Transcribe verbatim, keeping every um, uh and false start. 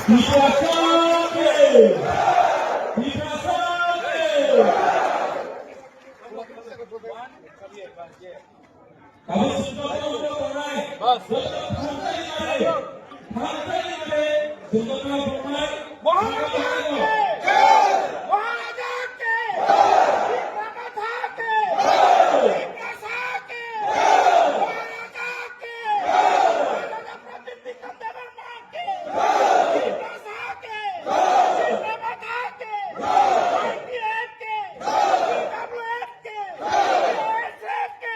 Tiprasa ke! Tiprasa ke! Abo sumba tongbo tongnai. Bas. Joto thantai mare, thantai mare, sumba tongbo tongnai. Maharaja ke! Maharaja ke! Tiprasa ke! Tiprasa ke! Maharaja ke! Maharaja Pradyut Bikram Debbarma ke! Tiprasa ke! Tiprasa ke! I P F ke! T W F ke! T S F ke!